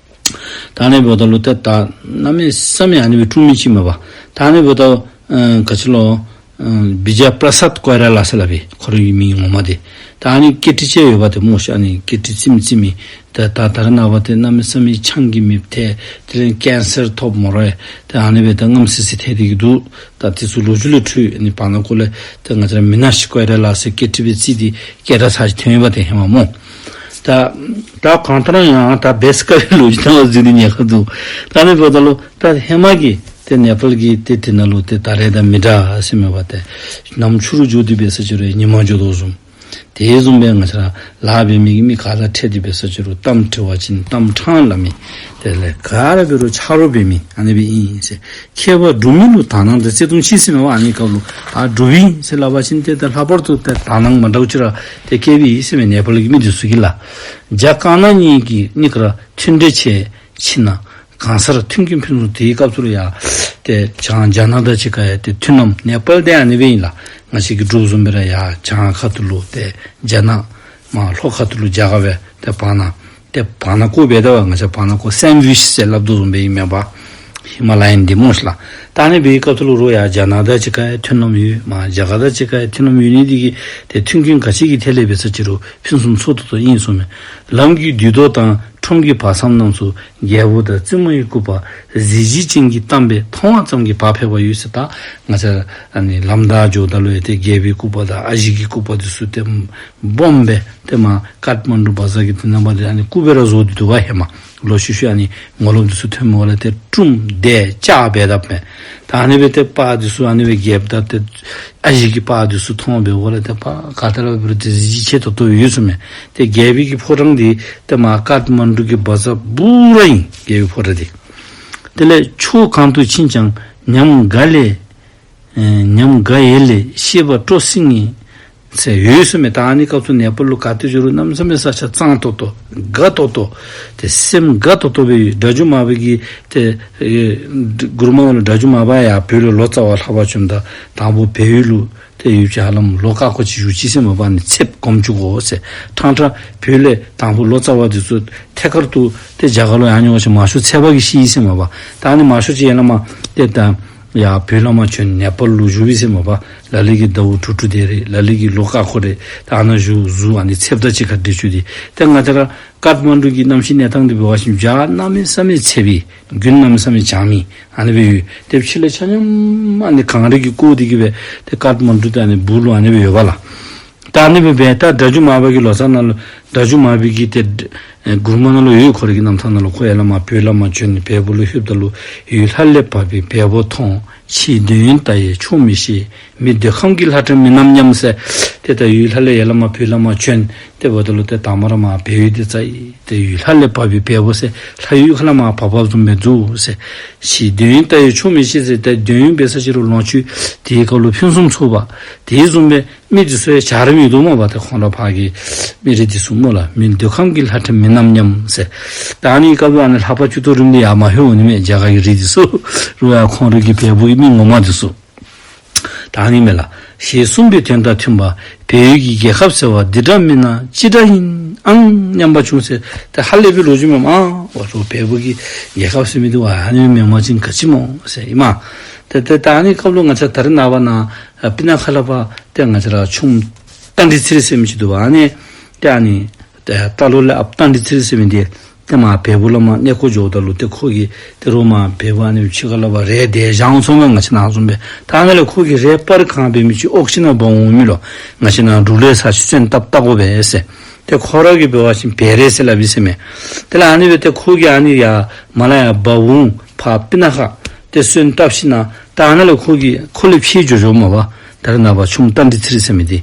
ད་ཨ་ནི་འབདཝ་ད་ལུ་ཏེ་ད་གནམ་མེད་ས་མེད་ཨ་ནི་སྦེ་དཀྲུག་མི་ཅིག་མས་པ། ད་ཨ་ནི་འབདཝ་ད་ཨ་ག་ཅི་ལོ་ཨ་བི་ཇ་པྲ་སཱད་ཀོ་ཨེ་ར་ལ་ཟེར་སླབ་པས། ཁོ་རའི་མིང་ངོ་མ་འདི། ད་ཨ་ནི་ཀེ་ཊི་ཅིག་ཡོད་པ་ཏེ་སྨོ་ཤ། ཨ་ནི་ཀེ་ཊི་རྩེགས་མི་རྩེགས་མི། ད་ད་ད་རེས་ནངས་པ་ཏེ་གནམ་མེད་ས་མེད་ཆང་གིས་མེདཔ་ཐལ། དེ་ལས་ཀེན་སར་ཐོབ་སྨ་རེ། ད་ཨ་ནི་སྦེ་ད་རྔམ་སི་སི་ཐལ་ཏེ་གི་འདུག། ད་དེ་ཚུ་ལོ་རྒྱུས་ལས་འཕྲོས། ཨ་ནི་བར་ན་ཁོ་ལས་ད་ང་བཅས་ར་མི་ན་ཤི་ཀོ་ཨེ་ར་ལ་ཟེར་ཀེ་ཊི་སྦེ་རྩིས་ཏེ་སྐད་གྲགས་ཚར་ཅིག་ཐོན་ཡོད་པ་ཏེ་ཧེ་མ་སྨོ། ད་ད་གང་ལྟར་ཡང་ད་བེས་ཀ་ལོ་རྒྱུས་ནང་ལུ་འཛུལ་ནི་ཉེན་ཁ་འདུག། ད་ཨ་ནི་འབདཝ་ད་ལུ་ད་ཧེ་མ་གི་ཏེ་ནེ་པཱལ་གྱི་ཏེ་དེ་ནང་ལུ་ཏེ་ད་རེས་དང་མི་འདྲ་ཟེར་མས་པ། ཏེ་གནམ་ཆུ་རུ་འགྱོ་སྟེ་འབད་ས་ཅིག་རུང་ཉི་མ་འགྱོ་དོ་བཟུམ། དེ་བཟུམ་སྦེ་ང་བཅས་ར་ལཱ་འབད་མི་གི་མི་ག་དང་འཕྱད་དེ་འབད་ས་ཅིག་རུང་གཏམ་དྲི་བ་ཅིན་གཏམ་ཕྲང་སླབ་མི། དེ་ལས་ག་ར་འབད་རུང་ཆ་རོགས་འབད་མི་ཨ་ནི་སྦེ་ཨིན་ཟེར། མཁས་པ་སྒྲུབ་མི་ལུ་དག་སྣང་དང་བརྩེ་གདུང་མཆིས་ཟེར་མས་པ། ཨ་ནི་སྐབས་ལུ་ཨ་སྒྲུབ་ཨིན་ཟེར་སླབ་པ་ཅིན་ཏེ་ད་ལྷག་པར་དུ་ཏེ་དག་སྣང་མ་འདྲཝ་ཅིག་ར་ཏེ་བསྐྱེདཔ་ཨིན་ཟེར་མས་ནེ་པཱལ་གྱི་མི་འདི་ཚུ་གིས་ལགས། རྒྱ་དཀར་ནག་གཉིས་ཀྱི་གཉིས་ཀ་ར་མཐུན་འབྲེལ་ཆེ། ཕྱི་ནང་གང་སར་མཐུན་རྐྱེན་ཕུན་སུམ། དེའི་སྐབས་སུ་ལུ་ཡང་ཏེ་བྱང་རྒྱ་ནག་དང་གཅིག་ཁར་ཡང་ཏེ་མཐུན་ལམ། ནེ་པཱལ་འདི་ཨ་ནི་སྦེ་ཨིན་ལགས། ང་བཅས་ཀྱི་འབྲུག་བཟུམ་སྦེ་ར་ཡར་བྱང་ཁ་ཐུག་ལུ་ཏེ་རྒྱ་ནག། མར་ལྷོ་ཁ་ཐུག་ལུ་རྒྱ་གར་སྦེ་ཏེ་བར་ན་ཏེ་བར་ན་ཀོ་འབད་དེ་བ། ང་བཅས་བར་ན་ཀོ་སེན་ཝིཆ་ཟེར་སླབ་དོ་བཟུམ་སྦེ་ཨིན་མས་པ། ཧི་མ་ལ་ཡན་འདི་སྨོ་ཤ་ལགས། ད་ཨ་ནི་སྦེ་སྐབས་སུ་ལུ་རོགས་ཡར་རྒྱ་ནག་དང་གཅིག་ཁར་ཡང་མཐུན་ལམ་ཡོད། མར་རྒྱ་གར་དང་གཅིག་ཁར་ཡང་མཐུན་ལམ་ཡོད་ནི་འདི་གིས་ཏེ་མཐུན་རྐྱེན་ག་ཅི་གི་ཐད་ལས་འབད་ས་ཅིག་རུང་ཕུན་སུམ་ཚོགས་ཏོག་ཏོ་ཨིན་གསུངས་མས། ལམ་གྱི་འདུས་མདོ་དང་ཁྲོམ་གྱི་བར་མཚམས་རྣམས་སུ་རྒྱལ་པོ་དང་བཙུན་མོའི་སྐུ་པར་གཟི་བརྗིད་ཅན་གྱིས་གཏམས་པས་མཐོང་བ་ཙམ་གྱིས་བག་ཕེབས་པ་ཡོད་ཟེར། ད་ང་བཅས་ཨ་ནི་ལམ་བདའ་འགྱོཝ་ད་ལུ་ཡང་ཏེ་རྒྱལ་པོའི་སྐུ་པར་དང་ཨ་ཞེ་གི་སྐུ་པར་འདི་ཚུ་ཏེ་སྦོམ་སྦེ་ཏེ་མར་ཀཱཐ་མན་ཌུ་བ་ཛར་གྱི་ཏེ་ནང་པ་འདི་ཨ་ནི་སྐུ་སྦེ་ར་བཟོ་སྟེ་འདུག་པ། ཧེ་མ་ལོག་ཤུལ་ཤུལ་ཨ་ནི་ངོ་ལོགཔ་འདི་ཚུ་ཐོནམ་འོང་ལས་ཏེ་དཀྲུམ་དེ་ལྕག་འབད་དཔ་མས། ད་ཨ་ནི་སྦེ་ཏེ་པར་འདི་ཚུ་ཨ་ནི་སྦེ་རྒྱལཔོ་དང་ཏེ་ཨ་ཞེ་གི་པར་འདི་ཚུ་མཐོང་འབདཝ་ལས་ཏེ་པར་ག་ཏེ་ར་འབད་རུང་ཏེ་གཟི་བརྗིད་ཆེ་ཏོག་ཏོ་ཡོད་གསུངས་མས། ཏེ་རྒྱལ་པོའི་གི་ཕོ་བྲང་འདི་ཏེ་མར་ཀཱཐ་མན་ཌུ་གི་བ་ཛར་སྦུག་ར་ཨིན། རྒྱལ་པོའི་ཕོ་བྲང་འདི། དེ་ལས་ཕྱོགས་གང་དུ་ཕྱིན་ཀྱང་ཉམས་དགའ་ལས་ཨེ་ཉམས་དགའ་ཡལ་ལས་ཤེས་པ་སྤྲོ་སིང་ངེ་ཟེར་ཡོད་གསུངས་མས། ད་ཨ་ནི་སྐབས་སུ་ནེ་པཱལ་ལུ་ག་ཏེ་འགྱོ་རུང་གནམ་མེད་ས་མེད་ས་ཆ་གཙང་ཏོག་ཏོ་དགའ་ཏོག་ཏོ་ཏེ་སེམས་དགའ་ཏོག་ཏོ་སྦེ་ཡོད། སྒྲ་སྒྱུར་མར་པ་གིས་ཏེ་ཨེ་མགུར་མ་ནང་ལུ་སྒྲ་སྒྱུར་མར་པ་ཡར་བོད་ལུ་ལོ་ཙཱ་བ་ལྷབ་པར་བྱོནམ་ད་དང་པོ་བལ་ཡུལ་ལུ་ཏེ་ཡུལ་གྱི་ཧ་ལམ་ལོ་ཀ་ཁོ་ཅིག་བཞུགས་ཅི་ཟེར་མས་པ། ཨ་ནི་ཚདཔ་སྒོམ་བཅུག་དགོ་ཟེར། ཐང་ཁྲ་བོད་ལས་དང་པོ་ལོ་ཙཱ་བ་འདི་ཚུ་ཐད་ཀར་དུ་ཏེ་རྒྱ་གར་ལུ་ཡར་འགྱོ་བ་ཅིན་མང་ཤོས་ཚད་པ་གིས་ཤེས་ཟེར་མས་པ། ད་ཨ་ནི་མང་ཤོས་ཅིག་ཡར་ལས་མར་ཏེ་ད་ཡར་བོད་ལས་མར་བྱོན་ནེ་པཱལ་ལུ་བཞུགས་པས་ཟེར་མས་པ། ལ་ལུ་གིས་ཟླཝ་དྲུག་དྲུག་དེ་རེ་ལ་ལུ་གིས་ལོ་ཀ་ཁོ་རེ་ད་ཨ་ནཱ་བཞུགས་བཞུགས་ཨ་ནི་ཚདཔ་དང་གཅིག་ཁར་འདྲིས་བཅུག་སྟེ། ཏེ་ང་བཅས་ར་ཀཱཐ་མན་ཌུ་གི་གནམ་གཤིས་གནས་སྟངས་འདི་འབད་བ་ཅིན་ཡར་གནམ་མེད་ས་མེད་ཚད་པའི་དགུན་གནམ་མེད་ས་མེད་གྱང་མི་ཨ་ནི་སྦེ་ཡོད། ཏེ་ཕྱི་ལས་ཆ་མཉམ་ཨ་ནི་གངས་རི་གིས་བསྐོར་ཏེ་གི་སྦེ་ཏེ་ཀཱཐ་མན་ཌུ་ཏེ་ཨ་ནི་སྦུག་ལུ་ཨ་ནི་སྦེ་ཡོད་པ་ལགས། ད་ཨ་ནི་སྦེ་འབད་ད་སྒྲ་སྒྱུར་མར་པ་གི་ལོ་ཙཱ་ནང་ལུ་སྒྲ་སྒྱུར་མར་པ་གི་ཏེ་ཨེ་མགུར་མ་ནང་ལུ་ཡོད། ཁོ་རའི་གི་རྣམ་ཐར་ནང་ལུ་ཁོ་ཡར་ལས་མར་བོད་ལས་མར་བྱོན་བལ་པོ་ལུ་ལྷོདཔ་ད་ལུ། ཡུལ་ལྷ་ལས་བབས་པའི་བལ་པོ་མཐོང་། ཕྱིའི་འདོད་ཡོན་ལྟ་ཡིས་ཆོག་མི་ཤེས། མི་འདོད་ཁམས་ཀྱི་ལྷ་ཁྲིད་མིན་ནམ་སྙམ་ཟེར། ཏེ་ད་ཡུལ་ལྷ་ལས་ཡར་ལས་མར་བོད་ལས་མར་བྱོན་ཏེ་འབདཝ་ད་ལུ་ཏེ་དང་པ་ར་མར་བལ་ཡུལ་འདི་བཅར་ཡི། ཏེ་ཡུལ་ལྷ་ལས་བབས་པའི་བལ་པོ་ཟེར་ལྷ་ཡུལ་ཁ་ལས་མར་བབས་བབསཔ་བཟུམ་སྦེ་འདུག་ཟེར། ཕྱིའི་འདོད་ཡོན་ལྟ་ཡིས་ཆོག་མི་ཤེས་ཟེར། ཏེ་འདོད་ཡོན་འབད་ས་ཅིག་རུང་ལོངས་སྤྱོད་དེའི་སྐབས་ལུ་ཕུན་སུམ་ཚོགས་པ་དེ་བཟུམ་སྦེ་མི་འདི་ཚུ་ཡང་བྱ་རིམ་ཡོད་དོ་མས་པ། ཏེ་ཁོང་ར་ཕར་གྱི་མི་རིགས་འདི་ཚུ་སྨོ་ལགས། མི་འདོད་ཁམས་ཀྱི་ལྷ་ཁྲིད་མིན་ནམ་སྙམ་ཟེར། ད་ཨ་ནི་སྐབས་ལུ་ཨ་ནི་ལྷག་པ་བཅུ་གཏོར་རིམ་འདི་ཡར་མ་ལྷོད་འོང་ནི་མས། རྒྱ་གར་གྱི་རིགས་འདི་ཚུ་རུང་ཡང་ཁོང་ར་གི་བལ་པོ་གི་མི་ངོ་མ་འདི་ཚུ། ད་ཨ་ནི་མས་ལགས། ཞེས་གསུངས་པའི་དོན་དང་མཐུན་པ། བལ་ཡུལ་གྱི་རྒྱལ་ཁབ་ཟེར་བ་འདི་འདྲ་མིན་ན་ཅི་འདྲ་ཡིན་ཨང་སྙམ་པ་བྱུང་ཟེར། ཏེ་ཧ་ལས་པའི་ལོ་རྒྱུས་མས། ཨ་ཝ་རོ་བལ་པོ་གི་རྒྱལ་ཁབ་ཟེར་མི་འདི་ཝ་ཨ་ནི་མེན་པ་ཅིན་ག་ཅི་སྨོ་ཟེར་ཨིན་མས། ཏེ་ཏེ་ད་ཨ་ནི་སྐབས་ལུ་ང་བཅས་ད་རེས་ནངས་པ་ནཱ་སྤུ་ན་ཁ་ལས་ཕར་ཏེ་ང་བཅས་ར་ཆུམ་རྟ་མགྲིན་ཚེ་རིང་ཟེར་མི་ཅིག་འདུག་པ། ཨ་ནི་ཏེ་ཨ་ནི་ཏེ་རྟ་ལོག་ལས་ཨཔ་རྟ་མགྲིན་ཚེ་རིང་ཟེར་མི་འདི་ཏེ་མར་བལ་པོ་ལས་མར་གནས་སྐོར་འགྱོཝ་ད་ལུ་ཏེ་ཁོ་གིས་ཏེ་རོགས་མར་བལ་པོ་ཨ་ནི་ཕྱི་ཁ་ལས་ཕར་རས་དེ་བཞེངས་སོང་མས། ང་བཅས་ནཱ་བཟུམ་སྦེ། ད་ཨ་ནཱ་ལས་ཁོ་གིས་རས་སྤར་གང་འབད་མི་ཅིག་ཨོག་ཅིག་ནང་འབག་འོང་མི་ལོ། ང་བཅས་ནཱ་འབྲུག་ལས་ས་ཆུ་སོན་བཏབ་བཏབ་དགོ་པས་ཟེར། ཏེ་ཁོ་ར་གིས་འབད་བ་ཅིན་བལ་རས་ཟེར་སླབ་ཨིན་ཟེར་མས། དེ་ལས་ཨ་ནི་སྦེ་ཏེ་ཁོ་གིས་ཨ་ནི་ཡར་མར་ལས་ཡར་འབག་འོང་ཕར་སྤུ་ན་ཁ་ཏེ་སོན་བཏབ་ཞིནམ་ད་ཨ་ནཱ་ལས་ཁོ་གིས་ཁོ་ལས་འཕེལ་འགྱོ་འགྱོཝ་མས་པ། ད་རེས་ནངས་པ་ཆུམ་རྟ་མགྲིན་ཚེ་རིང་ཟེར་མི་འདི།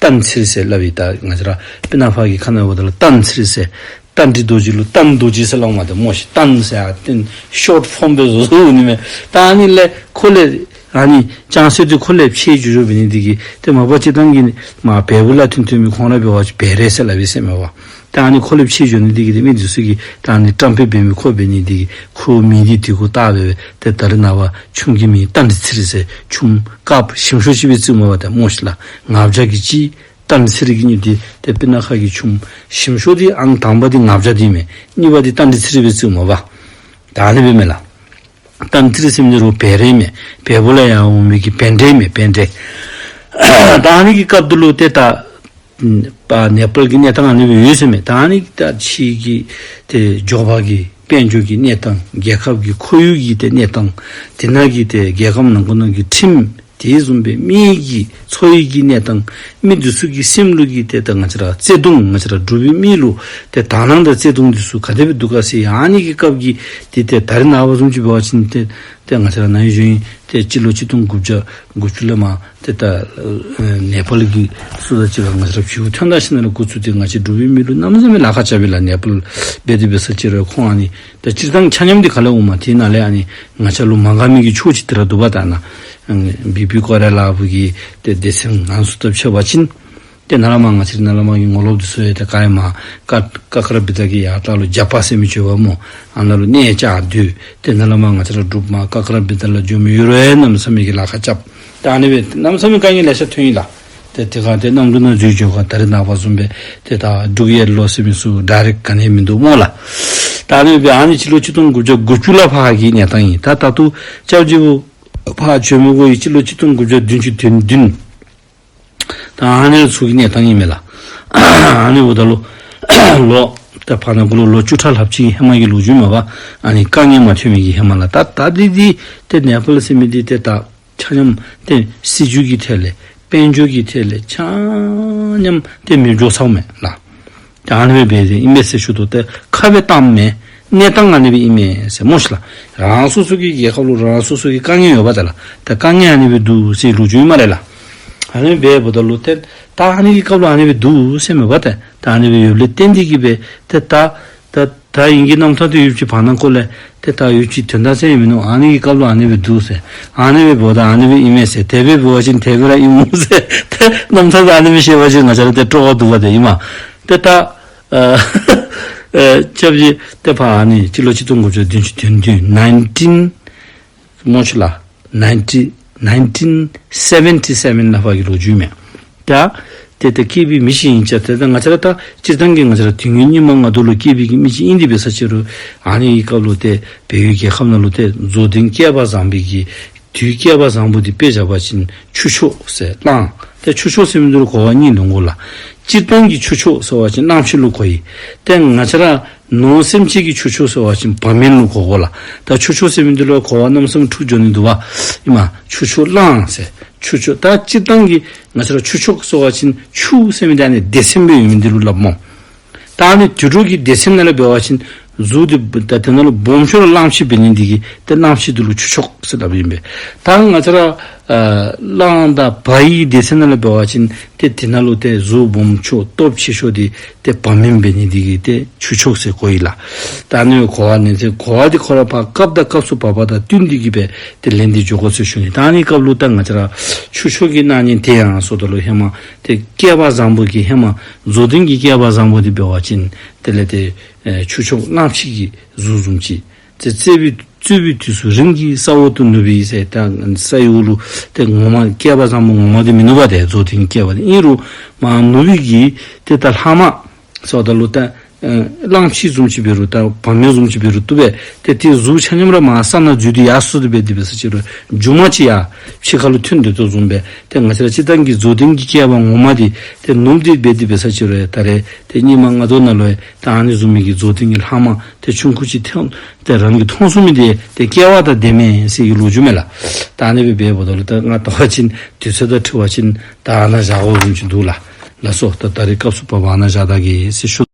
བསྟན་འཚེར་ཟེར་སླབ་ཨིན། ད་ང་བཅས་ར་སྤུ་ན་ཁ་གི་ཁ་ནང་འབདཝ་ད་ལུ་བསྟན་འཚེར་ཟེར། བསྟན་འཛིན་རྡོ་རྗེ་ལུ་བསྟན་རྡོ་རྗེ་ཟེར་སླབ་མས། ཏེ་མོ་ཤིག་བསྟན་ཟེར་ཨ་ཏེ་ཤོཊ་ཕོམ་སྦེ་བཟོ་བཟོཝ་ཨིན་མས། ད་ཨ་ནི་ལས་ཁོ་ལས་ཨ་ནི་ཅང་སེ་འདི་ཁོ་ལས་ཕྱེད་འགྱོ་འགྱོཝ་འབད་ནི་འདི་གིས་ཏེ་མ་པ་སྤྱིར་བཏང་གི་མར་བལ་པོ་ལས་ཐོན་ཐོན་མི་ཁོང་ར་འབད་བ་ཅིན་བལ་རས་ཟེར་སླབ་ཨིན་ཟེར་མས་པ། ད་ཨ་ནི་ཁོ་ལས་ཕྱེད་འགྱོ་ནི་འདི་གིས་ཏེ་མི་འདི་ཚུ་གིས་ད་ཨ་ནི་བཀྲམ་སྤེལ་འབད་མི་ཁོ་འབད་ནི་འདི་གིས་ཁོ་མིང་འདི་དེ་གུ་བཏགས་སྦེ་ཏེ་ད་རེས་ནངས་པ་ཆུམ་གྱི་མིང་བསྟན་འཛིན་ཚེ་རིང་ཟེར་ཆུམ་དཀརཔོ་ཞིམ་ཤོས་ཅིག་སྦེ་བརྩིཝ་མས་པ། ཏེ་མོ་ཤིག་ལགས། ལྔ་བརྒྱ་གི་གཅིག་བསྟན་འཛིན་ཚེ་རིང་གི་གཉིས། ཏེ་ཏེ་སྤུ་ན་ཁ་གི་ཆུམ་ཞིམ་ཤོས་འདི་ཨང་དང་པ་འདི་ལྔ་བརྒྱ་འདི་མས། གཉིས་པ་འདི་བསྟན་འཛིན་ཚེ་རིང་སྦེ་བརྩིཝ་མས་པ། ད་ཨ་ནི་སྦེ་མས་ལགས། བསྟན་འཛིན་ཚེ་རིང་ཟེར་མི་འདི་རུང་བལ་རས་མས། བལ་པོ་ལས་ཡར་འོང་མི་གི་བན་དེ་མས། བན་དེ། ད་ཨ་ནི་གི་སྐབས་འདི་ལུ་ཏེ་ད་ཨ་ནེ་པཱལ་གྱི་གནས་སྟངས་ཨ་ནི་སྦེ་ཡོད་ཟེར་མས། ད་ཨ་ནི་ད་ཕྱི་གི་ཏེ་འབྱོར་པ་གི་དཔལ་འབྱོར་གྱི་གནས་སྟངས། རྒྱལ་ཁབ་ཀྱི་ཁོར་ཡུག་གི་ཏེ་གནས་སྟངས། དེ་ནང་གི་ཏེ་རྒྱལ་ཁབ་ནང་ཁོངས་ནང་གི་ཁྲིམས། དེ་བཟུམ་སྦེ་མི་གི་འཚོ་བའི་གི་གནས་སྟངས། མི་འདི་ཚུ་གི་སེམས་ལུ་གི་ཏེ་ད་ང་བཅས་ར་བརྩེ་གདུང་། ང་བཅས་ར་འབྲུག་པའི་མི་ལུ་ཏེ་དག་སྣང་དང་བརྩེ་གདུང་འདི་ཚུ་ག་དེ་སྦེ་འདུག་ག་ཟེར་ཨ་ནི་གི་སྐབས་ཀྱི་འདི་ཏེ་ད་རེས་ནངས་པ་བཟུམ་ཅིག་འབད་བ་ཅིན་ཏེ་ཏེ་ང་བཅས་ར་ནཱ་ཡོད་ཞུཝ་ཨིན། ཏེ་སྤྱི་ལོ་གཅིག་སྟོང་དགུ་བརྒྱ་དགུ་བཅུ་ལས་མར་ཏེ་ད་ཨེ་ནེ་པཱལ་གྱི་སོ་ད་ཅིག་ལུ་ང་བཅས་ར་བྱིའུ་ཐོན་ད་ཞིནམ་ལས་འགོ་བཙུགས་ཏེ་ང་བཅས་འབྲུག་པའི་མི་ལུ་གནམ་མེད་ས་མེད་ལཱ་ཁག་རྐྱབ་ཨིན་ལགས། ནེ་པཱལ་འབད་དེ་འབད་ས་ཅིག་རུང་ཁོང་ཨ་ནི་ད་སྤྱིར་བཏང་ཆ་མཉམ་འདི་ག་ལས་འོངམ་མས། དེ་ནང་ལས་ཨ་ནི་ང་བཅས་ལུ་མ་དགའ་མི་གི་ཕྱོགས་ཅིག་དེ་ར་འདུག་པ། ད་ནཱ་བི་པི་ཀོ་ར་ལ་ཕུག་གི་ཏེ་སྡེ་ཚན་ངོས་སུ་ཏེ་ཕྱེ་བ་ཅིན་ཏེ་ནཱ་ལས་མར་ང་བཅས་ནཱ་ལས་མར་གྱི་ངོ་ལོགཔ་འདི་ཚུ་ཡང་ཏེ་ག་ར་མར་ཀ་ཀ་ཀ་ར་བི་ཏ་གི་ཡར་ལྟག་ལུ་རྒྱབ་པ་ཟེར་མི་ཅིག་ཡོདཔ་སྨོ། ཨ་ནཱ་ལུ་གནས་བཅགས་སྡོད། ཏེ་ནཱ་ལས་མར་ང་བཅས་ར་འབྲུགཔ་མར་ཀ་ཀ་ར་བི་ཏ་ལུ་འགྱོ་མི་ཡོད་རུང་ཡང་གནམ་མེད་ས་མེད་ཀྱི་ལཱ་ཁག་རྐྱབ། ད་ཨ་ནི་སྦེ་གནམ་མེད་ས་མེད་དཀའ་ངལ་ལེ་ཤ་ཐོན་ཡི་ལགས། ཏེ་དེ་ཁར་ཏེ་གནམ་གྲུ་ནང་འཛུལ་འགྱོ་ཁར་ད་རེས་ནངས་པ་བཟུམ་སྦེ་ཏེ་ད་འབྲུག་ཨེར་ལོ་ཟེར་མི་ཚུ་ཌའི་རེཀཊ་ག་ནི་མིན་འདུག་སྨོ་ལགས། ད་ཨ་ནི་སྦེ་ཨ་ནི་སྤྱི་ལོ་གཅིག་སྟོང་དགུ་བརྒྱ་དགུ་བཅུ་ལས་ཕར་གྱི་གནས་སྟངས་ཨིན། ད་ད་ལྟོ་སྐྱབས་རྗེ་བོད་ཕར་བྱོན་མི་གོ་ཡི་སྤྱི་ལོ་གཅིག་སྟོང་དགུ་བརྒྱ་བདུན་ཅུ་དོན་བདུན། ད་ཨ་ནི་ཚུ་གི་གནས་སྟངས་ཨིན་མས་ལགས། ཨ་ནི་འབདཝ་ད་ལུ་ལོ་ད་ཕར་ནཱ་གུ་ལུ་ལོ་བཅུ་ཕྲག་ལྷགཔ་ཅིག་ཧེ་མ་གི་ལོ་རྒྱུས་མས་པ། ཨ་ནི་དཀའ་ངལ་མ་ཐོན་མི་གི་ཧེ་མ་ལགས། ད་ད་འདི་འདི་ཏེ་ནེ་པཱལ་ཟེར་མི་འདི་ཏེ་ད་ཆ་མཉམ་ཏེ་སྲིད་བྱུས་ཀྱི་ཐད་ལས་དཔལ་འབྱོར་གྱི་ཐད་ལས་ཆ་མཉམ་ཏེ་མེདཔ་འགྱོ་ཚརཝ་མས་ལགས། ད་ཨ་ནི་སྦེ་འབད་དེ་ཨིན་པས་ཟེར་ཞུ་དོ། ཏེ་ཁ་སྦེ་བཏངམ་མེན། གནས་སྟངས་ཨ་ནི་སྦེ་ཨིན་མས་ཟེར་སྨོ་ཤིག་ལགས། རང་སོ་སོ་གི་རྒྱལ་ཁབ་ལུ་རང་སོ་སོ་གི་དཀའ་ངལ་ཡོད་པ་ད་ལགས། ད་དཀའ་ངལ་ཨ་ནི་སྦེ་འདུག་ཟེར་ལོ་རྒྱུས་སྨ་རེ་ལགས། ཨ་ནི་སྦེ་འབདཝ་ད་ལུ་ཏེ་ད་ཨ་ནི་གི་སྐབས་ལུ་ཨ་ནི་སྦེ་འདུག་ཟེར་མེན་པ། ཏེ་ད་ཨ་ནི་སྦེ་ཡོདཔ་ལས་བརྟེན་ཏེ་གིས་སྦེ་ཏེ་ད་ད་ད་ཨིན་གྱི་རྣམ་ཐར་འདི་ཡོདཔ་ཅིག་བར་ན་ཁོ་ལས་ཏེ་ད་ཡོདཔ་ཅིག་དོན་དག་ཟེར་ཡང་མིན་ནུག། ཨ་ནི་གི་སྐབས་ལུ་ཨ་ནི་སྦེ་འདུག་ཟེར། ཨ་ནི་སྦེ་འབདཝ་ད་ཨ་ནི་སྦེ་ཨིན་མས་ཟེར། དེ་སྦེ་འབད་བ་ཅིན་དེ་སྦེ་ར་ཨིན་སྨོ་ཟེར། ཏེ་རྣམ་ཐར་ཨ་ནི་སྦེ་བཤད་པ་ཅིན་ང་བཅས་ར་ཏེ་སྤྲོ་བ་འདུག་པ་ཏེ་ཨིན་མས། ཏེ་ད་ཨ་ཨ་སྐྱབས་རྗེ་ཏེ་ཕར་ཨ་ནི་སྤྱི་ལོ་གཅིག་སྟོང་དགུ་བརྒྱ་བདུན་ཅུ་དོན་བདུན་ནའིན་ཊིན་སྨོ་ཤིག་ལགས། ནའིན་ཊིན་ནའིན་ཊིན་སེ་བེན་ཊི་སེ་བེན་ལས་ཕར་གྱི་ལོ་རྒྱུས་མས། ད་ཏེ་ད་སྐྱེས་པའི་མི་ཅིག་ཨིན་ཅི། ཏེ་ད་ང་བཅས་ར་ད་སྤྱིར་བཏང་གི་ང་བཅས་ར་དུས་ངན་སྙིགས་མ་ལྔ་བདོ་ལུ་སྐྱེས་པའི་གི་མི་ཅིག་ཨིན་ཏེ་འབད་ས་ཅིག་རུང་ཨ་ནི་གི་སྐབས་ལུ་ཏེ་བལ་ཡུལ་རྒྱལ་ཁབ་ནང་ལུ་ཏེ་རྫོགས་ལྡན་བསྐལ་པ་བཟང་པོའི་གི་དུས་བསྐལ་པ་བཟང་པོ་འདི་དཔེ་བཞག་པ་ཅིན་ཁྱུ་མཆོག་ཟེར་གླང་། ཏེ་ཁྱུ་མཆོག་ཟེར་མི་འདི་ལུ་གོ་བ་གཉིས་ལོན་དགོ་ལགས། སྤྱིར་བཏང་གི་ཁྱུ་མཆོག་ཟེར་བ་ཅིན་གླང་ཆེན་ལུ་གོ་ཡི། ཏེ་ང་བཅས་ར་ནོར་སེམས་ཅན་གྱི་ཁྱུ་མཆོག་ཟེར་བ་ཅིན་བ་མེན་ལུ་གོ་དགོ་ལགས། ད་ཁྱུ་མཆོག་ཟེར་མི་འདི་ལུ་གོ་བ་གནམ་མེད་ས་མེད་འཁྲུག་འགྱོ་ནི་འདུག་པ། ཨིན་མས། ཁྱུ་མཆོག་གླང་ཟེར། ཁྱུ་མཆོག་ད་སྤྱིར་བཏང་གི་ང་བཅས་ར་ཁྱུ་མཆོག་ཟེར་བ་ཅིན་ཁྱུ་ཟེར་མི་འདི་ཨ་ནི་སྡེ་ཚན་སྦེ་ཡོད་མི་འདི་ལུ་སླབ་སྨོ། ད་ཨ་ནི་དུད་འགྲོ་གི་སྡེ་ཚན་ནང་ལས་འབད་བ་ཅིན་གཟུགས་འདི་ད་དེ་ནང་ལུ་སྦོམ་ཤོས་ར་གླང་ཆེན་འབད་ནི་འདི་གིས་ཏེ་གླང་ཆེན་འདི་ལུ་ཁྱུ་མཆོག་ཟེར་སླབ་ཨིན་པས། ད་ང་བཅས་ར་ཨ་གླང་དང་བ་ཡི་སྡེ་ཚན་ནང་ལས་འབད་བ་ཅིན་ཏེ་དེ་ནང་ལུ་ཏེ་གཟུགས་སྦོམ་ཤོས་སྟོབས་ཆེ་ཤོས་འདི་ཏེ་བ་མེན་འབད་ནི་འདི་གིས་ཏེ་ཁྱུ་མཆོག་ཟེར་གོ་ཡི་ལགས། ད་ཨ་ནི་གོ་བ་ནི་ཏེ་གོ་བ་འདི་ཁོ་ར་ཕར་སྐབས་དང་སྐབས་སུ་བབ་པ་དང་བསྟུན་ཏེ་གིས་སྦེ་ཏེ་ལེན་ཏེ་འགྱོ་དགོ་ཟེར་ཞུ་ནི། ད་ཨ་ནི་སྐབས་ལུ་ད་ང་བཅས་ར་ཁྱུ་མཆོག་གི་སྣང་བརྙན་དེ་ཡང་ཟེརཝ་ད་ལུ་ཧེ་མ་ཏེ་བསྐལ་པ་བཟང་པོ་གི་ཧེ་མ་རྫོགས་ལྡན་གྱི་བསྐལ་པ་བཟང་པོ་འདི་འབད་བ་ཅིན་དེ་ལས་ཏེ་ཨེ་ཁྱུ་མཆོག་གླང་ཆེན་གྱི་གཟུགས་བཟུམ་ཅིག། ཏེ་བཙས་པའི་བཙས་པའི་དུས་སུ་རིམ་གྱིས་ས་འོག་ཏུ་ནུབ་པའི་ཟེར། ད་ས་འོག་ལུ་ཏེ་ངོ་མ་བསྐལ་པ་བཟང་པོ་ངོ་མ་འདི་མིན་ནུག་པ། ཏེ་རྫོགས་ལྡན་བསྐལ་པ་འདི་ཨིན་རུང་མར་ནུབ་པའི་གི་ཏེ་ད་ལྷག་མ་ཟེརཝ་ད་ལུ་ད་ཨེ་གླང་ཆེན་བཟུམ་ཅིག་འབད་རུང་ད་བ་མེན་བཟུམ་ཅིག་འབད་རུང་བཏུབ་པས། ཏེ་དེ་གཟུགས་ཆ་མཉམ་ར་མར་ས་ནང་འཛུལ་ཏེ་ཡར་སོང་སྟེ་འབད་དེ་འབད་ས་ཅིག་རུང་མཇུག་མ་ཅིག་ཡར་ཕྱི་ཁ་ལུ་ཐོན་སྡོད་དོ་བཟུམ་སྦེ་ཏེ་ང་བཅས་ར་སྤྱིར་བཏང་གི་རྫོགས་ལྡན་གྱི་བསྐལ་པ་ངོ་མ་འདི་ཏེ་ནུབ་སྟེ་འབད་དེ་འབད་ས་ཅིག་རུང་ད་རེས་ཏེ་སྙིགས་མ་ལྔ་བདོ་ནང་ལུ་ད་ཨ་ནི་བཟུམ་མའི་གི་རྫོགས་ལྡན་གྱི་ལྷག་མ་ཏེ་ཆུང་ཀུ་ཅིག་ཐོན་ཏེ་རང་གིས་མཐོང་ཚུགས་མི་འདི་ཏེ་སྐལ་བ་དང་ལྡནམ་མས་ཟེར་གྱི་ལོ་རྒྱུས་མས་ལགས། ད་ཨ་ནི་སྦེ་འབདཝ་ད་ལུ་ད་ང་བལྟ་བ་ཅིན་དུས་ཚོད་དང་འཁྲིལ་བ་ཅིན་ད་ཨ་ནཱ་བཞག་དགོཔ་བཟུམ་ཅིག་འདུག་ལགས། ལགས་སོ། ད་ད་རེས་སྐབས་སུ་བབ་པ་ཨ་ནཱ་བཞག་ད་གེ་ཟེར་ཞུ།